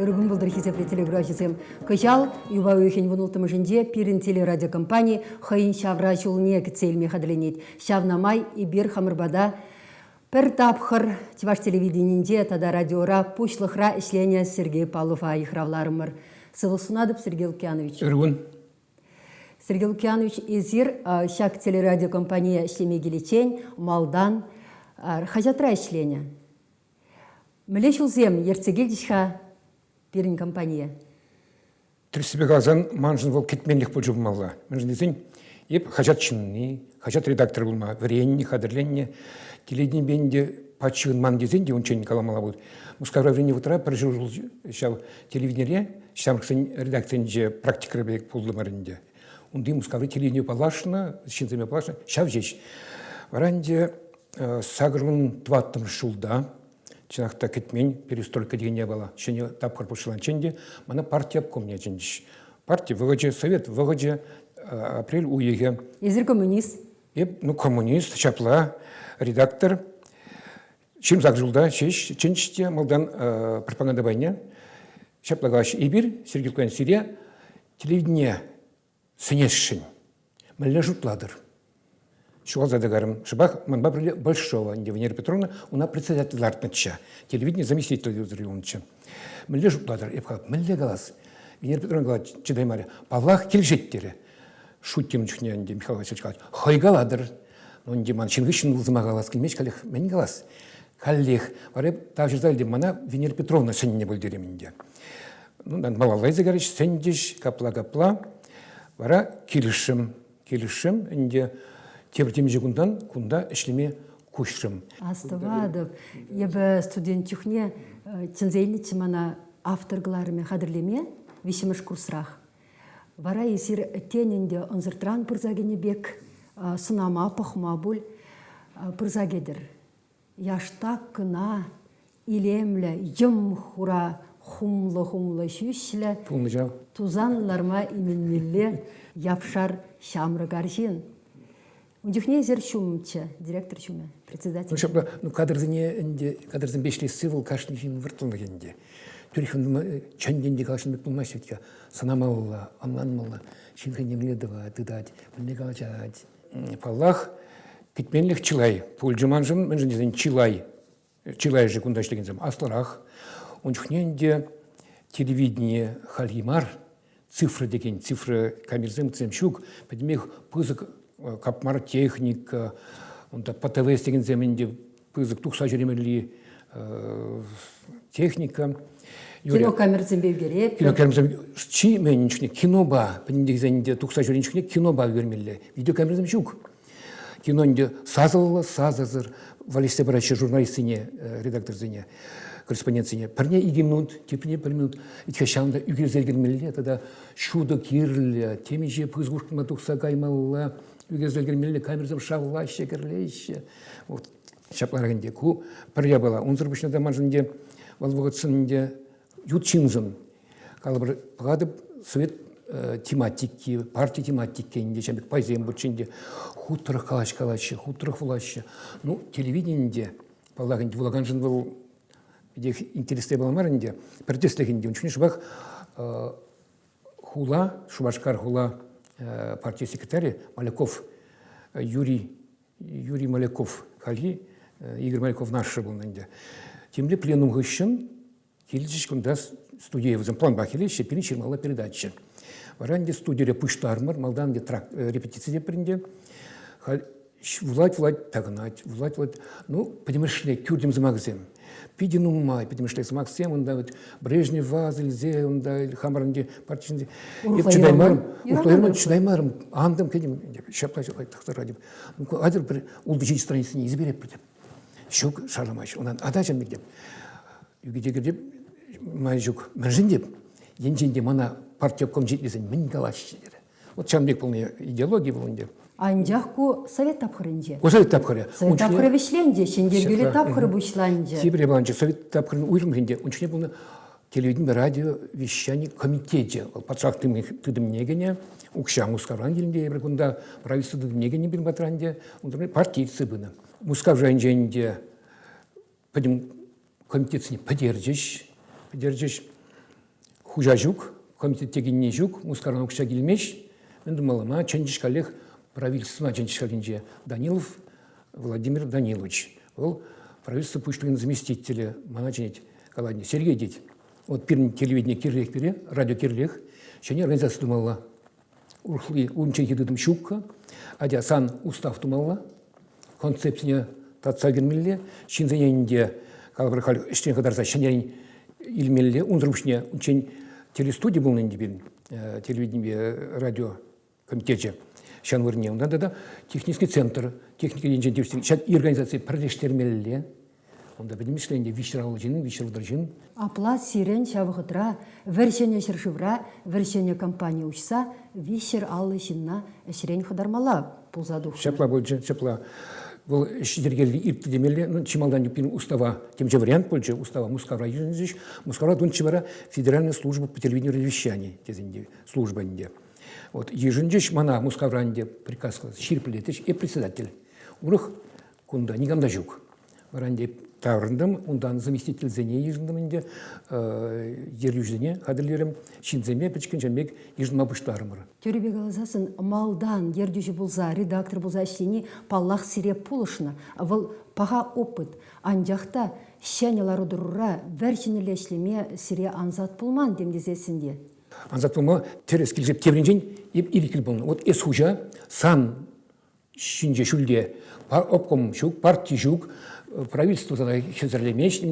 Ырӑ кун пултӑр, хисеплӗ телеграфҫӑсем. Кӑҫал юпа уйӑхӗн вунулттӑмӗшӗнче пирӗн телерадиокомпани хӑйӗн ҫавра ҫулне кӗтсе илме хатӗрленет. Ҫавна май эпир хамӑр пата пӗр тапхӑр чӑваш телевиденийӗнче тата радиора пуҫлӑхра ӗҫленӗ Сергей Павлова йыхравларӑмӑр. Сывлӑх сунатӑп, Сергей Лукьянович. Ырӑ кун. Сергей Лукьянович, эсир ҫак телерадиокомпание ӗҫлеме киличчен малтан хаҫатра ӗҫленӗ. Мӗнле ҫулсем ертсе килчӗҫ-ха пирӗн компание? Тӗрӗссипе каласан, маншӑн вӑл кӗтменлӗх пулчӗ пулмалла. Мӗншӗн тесен, эп хаҫат ҫынни, хаҫат редакторӗ пулма вӗреннӗ, хатӗрленнӗ. Телевиденипе ӗнтӗ пач ҫыхӑнман тесен те унччен каламалла пуль. Мускавра вӗреннӗ вӑхӑтра пӗр ҫул ҫав телевиденире ҫамрӑксен редакцийӗнче практикӑра пек пултӑмӑр ӗнтӗ. Унти Мускаври телевидение паллашнӑ, ҫынсемпе паллашнӑ, ҫав ҫеҫ. Вара ӗнтӗ 84-мӗш ҫулта чӑнах та кӗтмен перестройка текен япала ҫӗнӗ тапхӑр пуҫланччен те мана парти обкомне чӗнчӗҫ. Парти вӑхӑчӗ, совет вӑхӑчӗ, апрель уйӑхӗ. Эсир коммунист? Эп, ну, коммунист, ҫапла, редактор. Ҫимсак ҫулта ҫеҫ чӗнчӗҫ те малтан пропаганда пайне. Ҫапла калаҫ, эпир, Сергей Лукьянович, сире телевидение сӗнесшӗн. Мӗнле шутлатӑр? Ҫухалса та карӑм. Шӑпах манпа пӗрле Большова ӗнтӗ Венера Петровна уна председатель лартнӑччӗ. Телевидение заместитель юлнӑччӗ. Мӗнле шутлатӑр? Эп калап, мӗнле калас? Венера Петровна калать, чӑтаймарӗ. Паллах, килӗшет терӗ. Шут тем чухне ӗнтӗ Михаил Васильевич калать, хӑй калатӑр. Ну, ӗнтӗ ман ҫын хыҫҫӑн вӑл калас килмест, каллех мӗн калас? Каллех. Вара тавҫӑрса илтӗм, мана Венера Петровна сӗннӗ пуль терӗм ӗнтӗ. Ну, малалла илсе кайрӗҫ, сӗнчӗҫ, капла-капла. Вара килӗшрӗм, килӗшрӗм ӗнтӗ. Тепӗр темиҫе кунтан кунта ӗҫлеме куҫрӑм. Астӑватӑп. Эпӗ студент чухне чӗнсе илнӗччӗ мана автор кӑларӑмӗ хатӗрлеме виҫҫӗмӗш курсрах. Вара эсир тен ӗнтӗ ӑнсӑртран пырса кӗнӗ пек сӑнама, пӑхма пуль пырса кӗтӗр. Яштак кӑна илемлӗ, йӑм хура хумлӑ-хумлӑ ҫӳҫлӗ, Пулнӑ ҫав. тусан ларма именмелле япшар ҫамрӑк арҫын. Ун чухне эсир ҫумччӗ, директор ҫумӗ, председатель. Ну, ҫапла, ну, кадрсене ӗнтӗ, кадрсемпе ӗҫлесси вӑл кашни ҫын вӑрттӑнлӑх ӗнтӗ. Тӳрех чӑн тӗнче калаҫнӑ пек пулмасть вӗт-ха. Сӑнамалла, ӑнланмалла. Ҫын хӑйне мӗнле тӑвать, тытать, мӗнле калаҫать. Паллах, кӗтменлӗх чылай пулчӗ маншӑн, мӗншӗн тесен чылай, чылайӑшӗ кунта ӗҫлекенсем аслӑрах. Ун чухне ӗнтӗ телевидение хальхи мар, цифра текен цифра камерсем ҫук, пӗтӗмех пысӑк капмар техника, унта ПТВС текенсем ӗнтӗ пысӑк тухса ҫӳремелли техника. Кинокамерсемпе ӳкерет. Кинокамерсем чи мӗн чухне кинопа, пӗтӗмтексен те тухса ҫӳренӗ чухне кинопа ӳкермелле. Видеокамерсем ҫук. Кино ӗнтӗ сасӑллӑ, сасӑсӑр валеҫсе параҫҫӗ журналистсене, редакторсене, корреспондентсене. Пӗрне икӗ минут, теприне пӗр минут. Итхе ҫавӑнта ӳкерсе кӗрмелле тата ҫутӑ кирлӗ, темиҫе пысӑк ушкӑнпа тухса каймалла, ӳкерсе кӗрмелле, камерӑсем шавлаҫҫӗ, кӗрлеҫҫӗ. Вот ҫапларах ӗнтӗ. Ку пӗр япала. Унсӑр пуҫне та маншӑн ӗнтӗ вӑл вӑхӑтшӑн ӗнтӗ ют ҫыншӑн калӑпӑр, пӑхатӑп совет тематики, парти тематики ӗнтӗ, ҫав пек пайсем пурччӗ ӗнтӗ. Хут тӑрӑх калаҫкалаҫҫӗ, хут тӑрӑх вулаҫҫӗ. Ну, телевидени ӗнтӗ, паллах, ӗнтӗ вулаканшӑн вӑл питех интереслӗ япала мар ӗнтӗ. Пӗр тӗслӗх ӗнтӗ. Ун чухне шӑпах хула, Шупашкар хула парти секретарӗ Маляков Юрий Юрий Маляков хальхи Игорь Маляков ашшӗ пулнӑ ӗнтӗ. Темле пленум хыҫҫӑн килчӗҫ кунта студие вӗсем планпа килеҫҫӗ, пирӗн ҫырмалла передача. Вара ӗнтӗ студире пуҫтармӑр, малтан ӗнтӗ репетици те ӗнтӗ. Халь вулать, вулать, такӑнать, вулать, вулать. Ну, пӗтӗмӗшле кӳртӗм сӑмахӗсем. Питӗ нумай пӗтӗмӗшле сӑмахсем унта вот Брежнева илсе унта хамӑр ӗнтӗ парти Эп чӑтаймарӑм, урӑхла чӑтаймарӑм, антӑм кӗтӗм, ҫапла ҫапла тӑхтӑр теп. Атьӑр пӗр ултӑ ҫич страницине илсе беретпӗр теп. Ҫук, шарламасть. Унан ата чӗнмек теп. Ӳкӗте кӗртеп, май ҫук. Мӗншӗн теп? Енчен те мана парти обком ҫитмесен мӗн калаҫҫӗ терӗ. Вот ҫавӑн пек пулнӑ идеологи вӑл ӗнтӗ. Анчах ку совет тапхӑрӗнче. Ку совет тапхӑрӗ. Совет тапхӑрӗ вӗҫленчӗ, ҫӗнтерӳллӗ тапхӑр пуҫланчӗ. Тепӗр паланчӗ совет тапхӑрӗн уйрӑмлӑхӗнче ун чухне пулнӑ телевиденипе радио вещани комитечӗ. Вӑл патшалӑх тытӑмне кӗнӗ, укҫа Мускавран килнӗ эпир кунта правительство тытӑмне кӗнӗ пирӗн патра ӗнтӗ. Унта партийцы пынӑ. Мускав шайӗнче ӗнтӗ пӗтӗм комитетсене пӗтерчӗҫ. Пӗтерчӗҫ. Хуҫа ҫук, комитет текенни ҫук, Мускавран укҫа килмест. Мӗн тумалла? Мана чӗнчӗҫ каллех правительствӑна чӗнчӗҫ хальхинче. Данилов Владимир Данилович. Вӑл правительство пуҫлӑхӗн заместителӗ мана чӗнет. Калать, Сергей тет, вот пирӗн телевидение кирлех пире, радио кирлех, ҫӗнӗ организаци тумалла. Урӑхли унчченхи тытӑм ҫуккӑ. Атя сан устав тумалла, концепцине татса кӗрмелле, ҫынсене ӗнтӗ, калӑпӑр, халь ӗҫрен хӑтарса ҫӗнӗрен илмелле. Унсӑр пуҫне унччен телестуди пулнӑ ӗнтӗ пирӗн, телевиденипе радио комитечӗ ҫан вырӑнне. Унтан тата технический центр, техника енчен тивӗҫтерекен ҫак организацие пӗрлештермелле. Унта пӗтӗмӗшле ӗнтӗ виҫҫӗр ҫын, 330 ҫын. Апла сирӗн ҫав вӑхӑтра вӗр-ҫӗнӗ ҫӗршывра вӗр-ҫӗнӗ компани уҫса 350 ҫынна ӗҫрен хӑтармалла пулса тухнӑ. Ҫапла пулчӗ, ҫапла. Вӑл ӗҫ йӗркеллӗ иртнӗ темелле. Ну, чи малтан пирӗн устава темиҫе вариант пулчӗ. Устава Мускавра йышӑнчӗҫ. Мускавра тунччӗ вара Федеральная служба по телевидению и вещанию тесен те служба ӗнтӗ. Вот йышӑнчӗҫ мана Мускавра ӗнтӗ приказ ҫирӗплетрӗҫ. Эп председатель. Урӑх кунта никам та ҫук. Вара ӗнтӗ таврӑнтӑм, унтан заместительсене йышӑнтӑм ӗнтӗ, ертӳҫӗсене хатӗрлерӗм, ҫынсене пӗчӗккӗн ҫавӑн пек йышӑнма пуҫларӑмӑр. Тӳрӗпе каласассӑн, малтан ертӳҫӗ пулса, редактор пулса ӗҫлени, паллах, сире пулӑшнӑ. Вӑл паха опыт. Анчах та ҫӗнӗ лару-тӑрура вӗр ҫӗнӗлле ӗҫлеме сире ансат пулман тем тесессӗн те. Ансат пулма тӗрӗс килсе тепринчен эп ирӗклӗ пулнӑ. Вот эс хуҫа, сан ҫинче ҫӳлте обком ҫук, парти ҫук, правительство сана хӗсӗрлемест,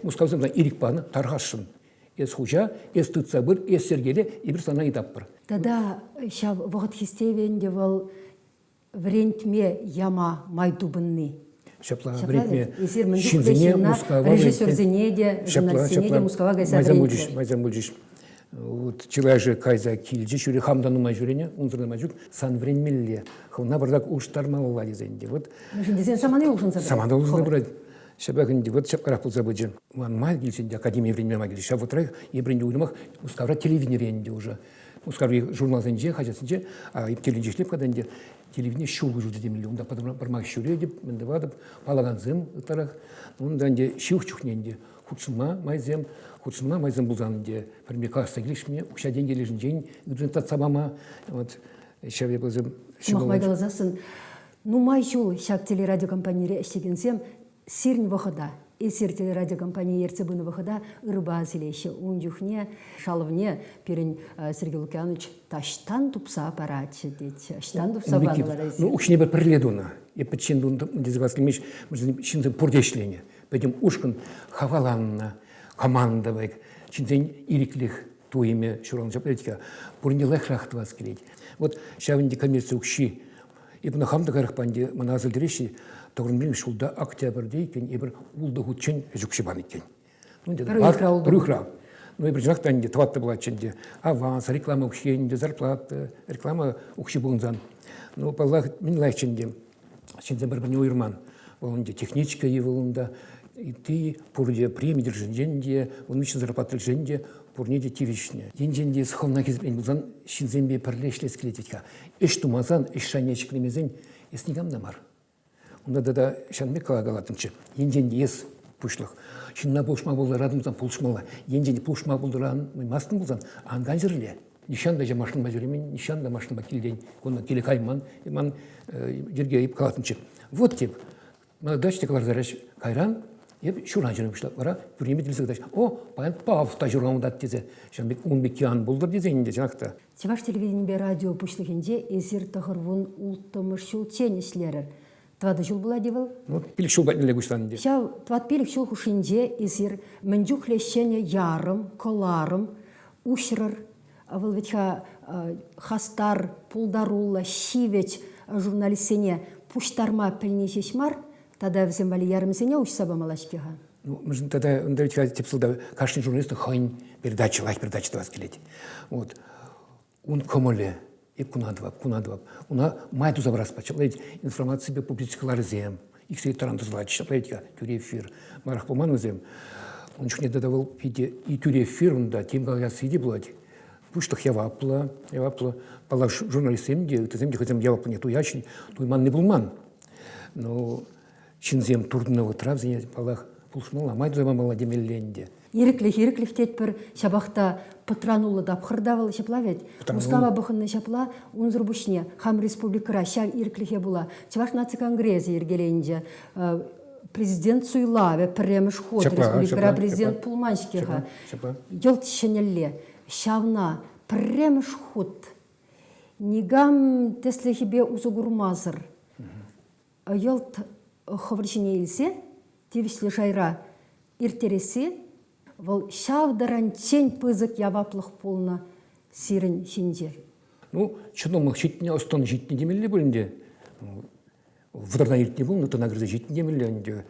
Мускавсем сана ирӗк панӑ, тархасшӑн. Эс хуҫа, эс тытса пыр, эс йӗркеле, эпир сана ыйтатпӑр. Тата ҫав вӑхӑт хистевӗ ӗнтӗ вӑл вӗрентме яма май тупӑнни. Ҫапла вӗрентме. Эсир мӗн чухлӗ ҫынна, режиссерсене те, журналистсене те Мускава кайса вӗрентрӗр. Майсем пулчӗҫ. Вот чылайӑшӗ кайса килчӗ, ҫӳре хам та нумай ҫӳренӗ, унсӑр нумай ҫук. Сан вӗренмелле, хӑвна пӑртак улӑштармалла тесен те. Вот. Мӗншӗн тесен самани улшӑнса пырать. Самана улшӑнса пырать. Ҫапах ӗнтӗ вот ҫапларах пулса пычӗ. Ман май килчӗ ӗнтӗ академие вӗренме май килчӗ. Ҫав вӑхӑтрах эпир ӗнтӗ уйрӑмах Мускавра телевиденире ӗнтӗ уже. Мускаври журналсенче, хаҫатсенче, телевидение ӗҫлеп-ха та ӗнтӗ, телевидение ҫул уҫӑлчӗ темелле. Унта пӗрмай ҫӳретӗп, мӗн тӑватӑп, паллакансем ытларах. Унта ӗнтӗ ҫывӑх чухне ӗнтӗ хутшӑнма майсем, хутшӑнма майсем пулсан ӗнтӗ пӗрме калаҫса килӗшме, укҫа-тенкӗ лешӗнчен ыйтусем татса пама. Вот ҫав япаласем. Сӑмах май каласассӑн, нумай ҫул ҫак телерадиокомпанире ӗҫлекенсем сирӗн вӑхӑта, эсир телерадиокомпание ертсе пынӑ вӑхӑта ырӑпа асилеҫҫӗ. Ун чухне шалӑвне пирӗн Сергей Лукьянович таҫтан тупса паратчӗ тет. Ӑҫтан тупса панӑ вара эсир? Ну, укҫине пӗр пӗрле тунӑ. Эп пӗччен тунӑ тесе калас килмест. Ҫынсем пурте ӗҫленӗ. Пӗтӗм ушкӑн хавхаланнӑ, команда пек. Ҫынсен ирӗклӗх туйӑмӗ ҫуралнӑ ҫапла Пурне лайӑхрах тӑвас килет. Вот ҫав ӗнтӗ коммерци укҫи Эп ӑна хам та каярахпа ӗнтӗ мана аса илтереҫҫӗ, тӑхӑрмӗш ҫулта октябрьте иккен эпир ултӑ хутчен ӗҫ укҫи панӑ иккен. Ну, пӗр уйӑхра ултӑ. Пӗр уйӑхра. Ну, эпир чӑнах та ӗнтӗ тӑватта пулатчӗ ӗнтӗ. Аванс, реклама укҫи ӗнтӗ, зарплата, реклама укҫи пулсан. Ну, паллах, мӗн лайӑхчӗ ӗнтӗ. Ҫынсем пӗр-пӗрне уйӑрман. Вӑл ӗнтӗ техничка-и вӑл унта, ытти пурте преми тӗлӗшӗнчен те, ун виҫҫӗн зарплата тӗлӗшӗнчен те пурне те тивӗҫнӗ. Енчен те эс хӑвна хисеплен пулсан ҫынсемпе пӗрле ӗҫлес килет вӗт-ха. Ӗҫ тумасан, ӗҫ шайне ҫӗклемесен эс никам та мар. Унта тата ҫавӑн пек калаттӑмччӗ. Енчен те эс пуҫлӑх, ҫынна пулӑшма пултаратӑн пулсан пулӑшмалла. Енчен те пулӑшма пултараймастӑн пулсан ан кансӗрле. Нихҫан та машинӑпа ҫӳремен, нихҫан та машинӑпа килтен кунта киле кайман. Ман йӗрке калаттӑмччӗ. Вот тип, Мана дача кӑларса Кайран эп ҫуран ҫӳреме пуҫлап. Вара пӳрнеме тӗлсе кӑтаҫ. О, паян Павлов та ҫуран утать тесе. Ҫавӑн пек ун пекки ан пултӑр тесе ӗнтӗ чӑнах та. Чӑваш телевиденипе радио пуҫлӑхӗнче эсир 96-мӗш ҫулччен ӗҫлерӗр. Тӑватӑ ҫул пулать-и вӑл? Ну, пилӗк ҫул патнелле пуҫланӑ ӗнтӗ. Ҫав тӑват-пилӗк ҫул хушшинче эсир мӗн чухлӗ ҫӗнӗ ярӑм, кӑларӑм уҫрӑр. Вӑл вӗт-ха хастар, пултаруллӑ, ҫивӗч журналистсене пуҫтарма пӗлни ҫеҫ мар, тата вӗсем валли ярӑмсене уҫса памалла-ҫке-ха. Ну, мӗншӗн тата унта вӗт-ха тӗп сӑлтав кашни журналистӑн хӑйӗн передачи, лайӑх передача тӑвас килет. Вот. Ун кӑмӑлӗ эп куна тӑвап, куна тӑвап. Уна май туса парас пулать. Ҫапла ведь информаципе публицистикӑларӗсем иксӗре таран тӑсӑлатчӗ. Ҫапла ведь тӳре эфир. Марах пулман вӗсем. Ун чухне тата вӑл питӗ и тӳре эфир унта тем калаҫасси те пулать. Пуҫлӑх яваплӑ, яваплӑ. Паллах, журналистсем те, ыттисем те хӑйсем яваплине туяҫҫӗ, туйманни пулман. Но ҫынсем туртӑннӑ вӑхӑтра вӗсене, паллах, пулӑшмалла, май туса памалла темелле ӗнтӗ. Ирӗклӗх, ирӗклӗх тетпӗр, ҫапах та пӑтрануллӑ тапхӑрта вӑл ҫапла вӗт. Мускава пӑхӑннӑ ҫапла, унсӑр пуҫне хам республикӑра ҫав ирӗклӗхе пула Чӑваш наци конгресӗ йӗркеленчӗ. Президент суйлавӗ пӗрремӗш хут республикӑра президент пулман-ҫке-ха. Йӑлт ҫӗнӗлле. Ҫавна пӗрремӗш хут никам тӗслӗхӗпе усӑ курмасӑр йӑлт хӑвӑр ҫине илсе тивӗҫлӗ шайра ирттересси вӑл ҫав таранччен пысӑк яваплӑх пулнӑ сирӗн ҫинче. Ну, чӑнлӑх ҫитнӗ, ӑс-тӑн ҫитнӗ темелле пуль ӗнтӗ. Вӑтӑртан иртнӗ пулнӑ, тӑна кӗрсе ҫитнӗ темелле ӗнтӗ.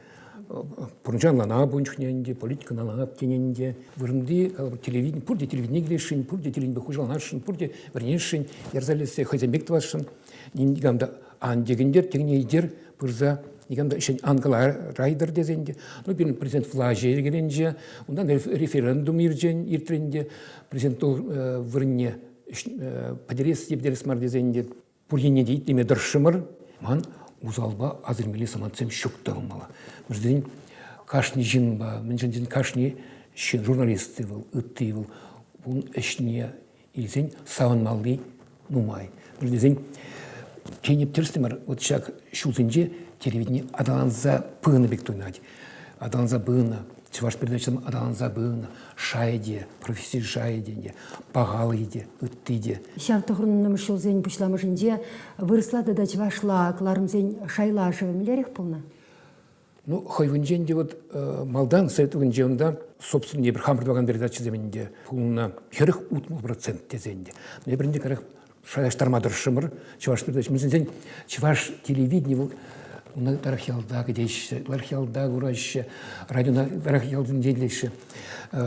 Пурнӑҫа ӑнланап ун чухне ӗнтӗ, политикӑна ӑнланап тенӗ ӗнтӗ. Вырӑнти телевидени, пурте телевидение килесшӗн, пурте телевиденипе хуҫаланасшӑн, пурте вӗренесшӗн, ярса илсе хӑйсем пек тӑвасшӑн. Никам та ан текӗнтер, текне итер пырса никам та ӗҫӗн ан кӑларайтӑр тесен те. Ну, пирӗн президент влаҫӗ йӗркеленчӗ, унтан референдум ирчен, иртрӗ ӗнтӗ. Президент вырӑнне пӗтерес те пӗтерес мар тесен те пур енне те итлеме тӑрӑшрӑмӑр. Ман усалпа асӑрмелли самантсем ҫук та пулмалла. Мӗншӗн кашни ҫынпа, мӗншӗн тесен кашни ҫын, журналист вӑл, ытти вӑл, ун ӗҫне илсен савӑнмалли нумай. Мӗншӗн тесен тенӗп тӗрӗс мар, вот ҫак ҫулсенче телевидени аталанса пынӑ пек туйӑнать. Аталанса пынӑ, чӑваш передачисем аталанса пынӑ, шайӗ те, професси шайӗ те, те, пахалӑхӗ те, ытти те. Ҫав тӑхӑрнӑмӗш ҫулсен пуҫламӑшӗнче вырӑсла тата чӑвашла кӑларӑмсен шайлашӑвӗ мӗнлерех пулнӑ? Ну, хӑйвӗнчен те вот малтан совет вӑхӑтӗнче унта собственно эпир хамӑр тӑвакан передачӑсем ӗнтӗ пулнӑ 40-60% тесен те. Эпир ӗнтӗ кӑрах шайлаштарма тӑрӑшрӑмӑр чӑваш передачи. Мӗншӗн чӑваш телевидени вӑл уна ытларах ялта кӗтеҫҫӗ, ытларах ялта кураҫҫӗ, радиона ытларах ялсенче илеҫҫӗ.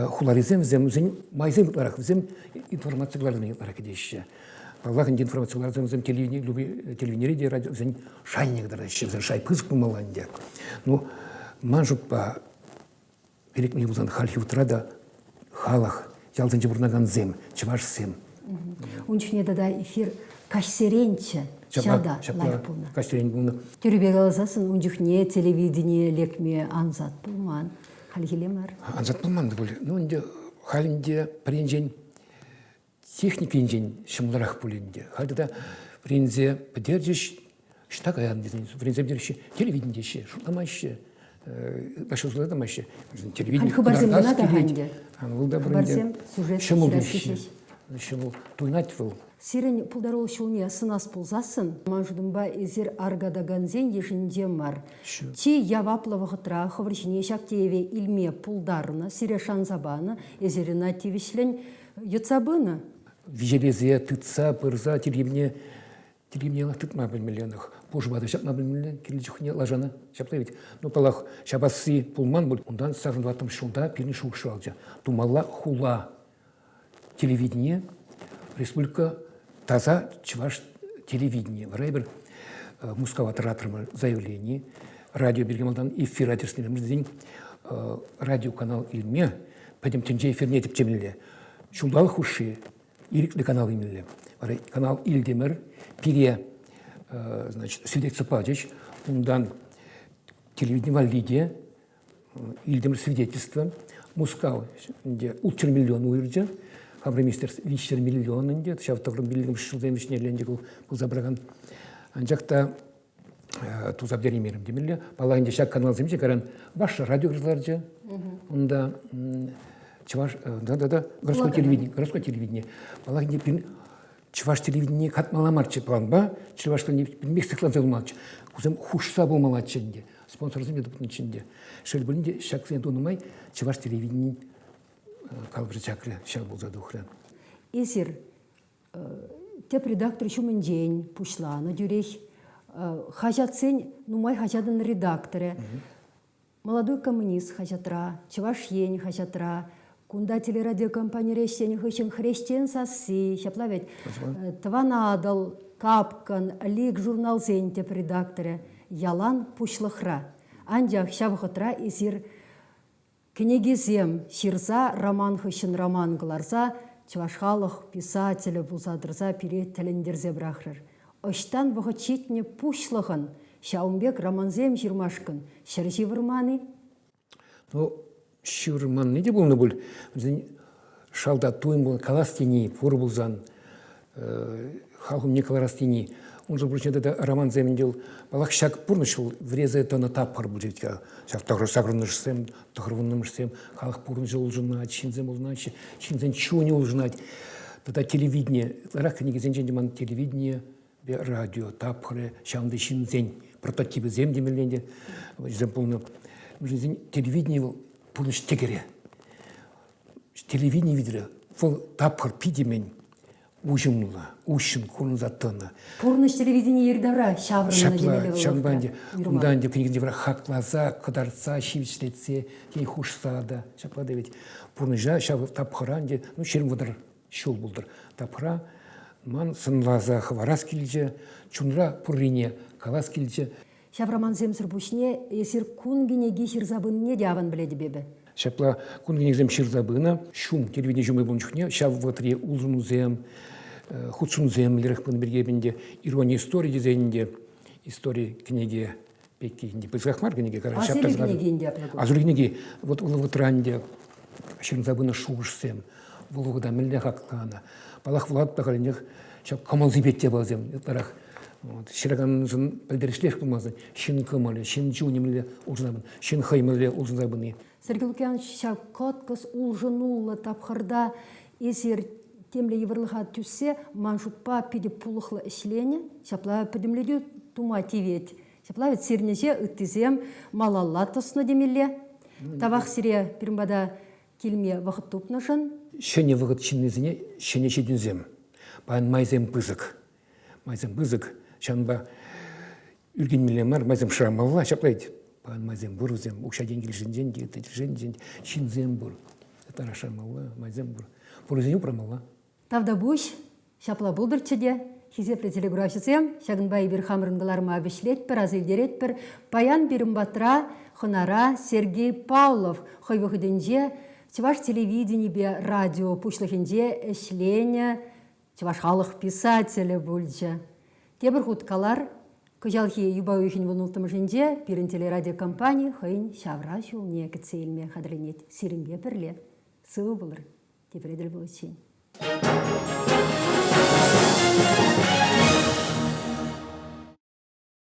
Хуларисем вӗсем, вӗсен майсем ытларах, вӗсем информаци кӑларнине ытларах кӗтеҫҫӗ. Паллах, ӗнтӗ информаци кӑларсан вӗсем телевидени, телевиденире те радио вӗсен шайне кӑтартаҫҫӗ, вӗсен шай пысӑк пулмалла ӗнтӗ. Ну, ман шутпа, перекмелле пулсан хальхи вӑхӑтра та халӑх, ялсенче пурӑнакансем, чӑвашсем. Ун чухне тата эфир каҫсеренччӗ. Ҫав та лайӑх пулнӑ. Каҫсерен пулнӑ. Тӳрӗпе каласассӑн ун чухне телевидение лекме ансат пулман. Хальхилле мар. Ансат пулман та пуль. Ну, ӗнтӗ халь ӗнтӗ пӗринчен техника енчен ҫӑмӑлрах пуль ӗнтӗ. Халь тата вӗренсе пӗтерчӗҫ, ӑҫта каян тесен вӗренсе пӗтереҫҫӗ, телевидени теҫҫӗ, шутламаҫҫӗ, ытлашши шутламаҫҫӗ. Телевидени хыпарсем кӑна та ӗнтӗ. Вӑл та Хыпарсем, сюжет ҫӑмӑл теҫҫӗ. Ҫӑмӑл туйнать вӑл. Сирӗн пултарулӑх ҫулне сӑнас пулсассӑн, ман шутӑмпа, эсир аркатакансен йышӗнче мар. Чи яваплӑ вӑхӑтра хӑвӑр ҫине ҫак тиеве илме пултарнӑ, сире шанса панӑ, эсир ӑна тивӗҫлӗн йӑтса пынӑ. Виҫелесе, тытса пырса тиркевне тиркевне тытма пӗлмелле ӑнах. Пушӑпа та ҫапма пӗлмелле, кирлӗ чухне лашана ҫапла ведь. Ну, паллах, ҫапасси пулман пуль. Унтан сакӑр ҫулта пирӗн шухӑш ҫуралчӗ. Тумалла хула телевидение, республика таса чӑваш телевидение. Вара эпир Мускава тӑратрӑмӑр заявлени. Радио пирки малтан эфира тӗрӗслеме радиоканал илме пӗтӗм тӗнче эфирне тӗпчемелле. Ҫулталӑк хушши ирӗклӗ канал илмелле. Вара канал илтӗмӗр, пире значит, свидетельство пачӗҫ. Унтан телевидени валли те илтӗмӗр свидетельство. Мускав ӗнтӗ 600 миллион уйӑрчӗ. Хамӑр министерство 300 миллион ӗнтӗ. Ҫав тӑхӑр пиллӗкмӗш ҫулсем вӗҫнелле ӗнтӗ пулса пыракан. Анчах та туса пӗтереймерӗм темелле. Паллах ӗнтӗ ҫак каналсемче кайран Ваша радио кӑларчӗ. Унта чӑваш да-да-да городской телевидение, городской телевидение. Паллах ӗнтӗ пирӗн чӑваш телевидение катмалла марччӗ планпа, чӑваш пӗтӗмпех сыхланса юлмаллаччӗ. Кусем хушса пулмаллаччӗ ӗнтӗ. Спонсорсем те тупнӑччӗ ӗнтӗ. Шел пулин те, ҫаксене тунӑ май чӑваш телевиденийӗн калӑпӑшӗ чакрӗ, ҫав пулса тухрӗ. Эсир тӗп редактор ҫумӗнчен пуҫланӑ тӳрех. Хаҫатсен нумай хаҫатӑн редакторӗ. «Молодой коммунист» хаҫатра, «Чӑваш Ен» хаҫатра, кунта телерадиокомпанире ӗҫленӗ хыҫҫӑн «Хресчен сасси», ҫапла вӗт, «Тӑван Атӑл», «Капкӑн», «Лик» журналсен тӗп редакторӗ ялан пуҫлӑхра. Анчах ҫав вӑхӑтра эсир Кӗнекесем ҫырса, роман хыҫҫӑн роман кӑларса чӑваш халӑх писателӗ пулса тӑрса пире тӗлӗнтерсе пӑрахрӑр. Ӑҫтан вӑхӑт ҫитнӗ пуҫлӑхӑн ҫавӑн пек романсем ҫырмашкӑн ҫӗр ҫывӑрман-и? Ну, Ҫырманни те пулнӑ пуль. Вӗсен шалта туйӑм пулнӑ, калас тени пур пулсан, халӑх умне кӑларас тени. Унсӑр пуҫне тата романсем ӗнтӗ паллах, ҫак пурнӑҫ вӑл вӗресе тӑнӑ тапхӑр пулчӗ вӗт-ха. Ҫав сакӑрвуннӑмӗшсем, тӑхӑрвуннӑмӗшсем халӑх пурнӑҫӗ улшӑнать, ҫынсем улшӑнаҫҫӗ, ҫынсен чунӗ улшӑнать. Тата телевидение, ытларах кӗнекесенчен те ман телевидение радио тапхӑрӗ, ҫавӑнти ҫынсен прототипӗсем темелле ӗнтӗ вӗсем пулнӑ. Вӗсен телевидени вӑл пурнӑҫ тӗкӗрӗ. Телевидени витӗр вӑл тапхӑр питӗ мӗн уҫӑмлӑ, уҫҫӑн курӑнса тӑнӑ. Пурнӑҫ телевидени йӗри-тавра ҫаврӑннӑ Ҫапла, темелле вӑл. Ҫавӑнпа ӗнтӗ унта ӗнтӗ кӗнекесенче вара хакласа, кӑтартса, ҫивӗчлетсе, тен, хушса та ҫапла та ведь пурнӑҫа ҫав тапхӑра ӗнтӗ, ну, 20-30 ҫул пултӑр тапхӑра ман сӑнласа хӑварас килчӗ, чунра пуррине калас килчӗ. Ҫав романсемсӗр пуҫне эсир кун кӗнеки ҫырса пынине те аван пӗлетӗп эпӗ. Ҫапла кун кӗнекисем ҫырса пынӑ. Ҫум, телевидени ҫумӗ пулнӑ чухне ҫав вӑхӑтри улшӑнусем, хутшӑнусем мӗнлерех пынӑ пирки эпӗ ӗнтӗ ирони истори тесен ӗнтӗ истори кӗнеке пекки ӗнтӗ пысӑках мар кӗнеке. Асилӳ кӗнеки ӗнтӗ апла. Асилӳ кӗнеки. Вот вӑл вӑхӑтра ӗнтӗ ҫырӑнса пынӑ шухӑшсем, вӑл вӑхӑта мӗнле хакланӑ. Паллах, вулатӑп та халӗнех ҫав кӑмӑл-сипет япаласем ытларах. Вот, ҫыраканшӑн пӗлтерӗшлех пулмасан ҫын кӑмӑлӗ, ҫын чунӗ мӗнле улшӑнса пыни, ҫын хӑй мӗнле улшӑнса пыни. Сергей Лукьянович, ҫав кӑткӑс улшӑнуллӑ тапхӑрта эсир темле йывӑрлӑха тӳссе ман шутпа питӗ пулӑхлӑ ӗҫленӗ, ҫапла пӗтӗмлетӳ тума тивет. Ҫапла вӗт сирӗн ӗҫе ыттисем малалла тӑснӑ темелле. Тавах сире пирӗн пата килме вӑхӑт тупнӑшӑн. Ҫӗнӗ вӑхӑт ҫыннисене ҫӗнӗ ҫитӗнсем. Паян майсем пысӑк. Майсем пысӑк. Ҫавӑнпа ӳркенмелле мар, майсем шырамалла. Ҫапла ведь. Паян майсем пур вӗсем. Укҫа-тенкӗ тӗлӗшӗнчен те, ытти тӗлӗшӗнчен ҫынсем пур. Ытларах шырамалла, майсем пур. Пуррисене упрамалла. Тавтапуҫ. Ҫапла пултӑрччӗ те. Хисеплӗ телекуравҫӑсем, ҫакӑнпа эпир хамӑрӑн кӑларӑма вӗҫлетпӗр, аса илтеретпӗр. Паян пирӗн патра хӑнара Сергей Павлов хӑй вӑхӑтӗнче чӑваш телевиденипе радио пуҫлӑхӗнче ӗҫленӗ чӑваш халӑх писателӗ пулчӗ. Тепӗр хут калар, кӑҫалхи юпа уйӑхӗн вунулттӑмӗшӗнче пирӗн телерадиокомпани хӑйӗн ҫавра ҫулне кӗтсе илме хатӗрленет. Сирӗнпе пӗрле. Сывӑ пулӑр! Тепре тӗл пуличчен.